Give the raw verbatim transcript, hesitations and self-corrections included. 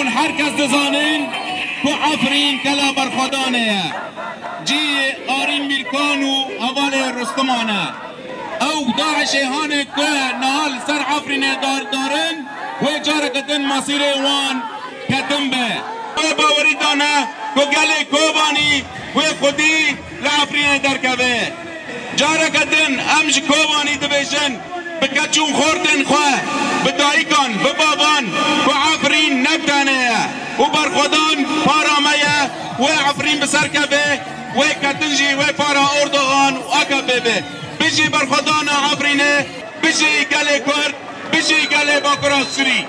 Her kes dizanin ku Efrîn kela berxwedanê ye. Cihê Arîn Mîrkan û hevalê Rustiman e. Ew DAIŞê hanê ku niha li ser Efrînê dar darin, wê careke din mesîrê wan ketin be. Wê bawerî dane ku gelê Kobanî wê xwedî li Efrînê derkeve. Careke din em ji Kobanî dibêjin, bi keç û xortên xwe, bi dayikan, bi bavan, ku Efrîn ne bi tenê ye û berxwedan para me ye, wê Efrîn bi ser keve, wê ketin jî wê para Erdogan û A K P be. Bijî berxwedana Efrînê, bijî gelê Kurd, bijî gelê Bakura Sûrî.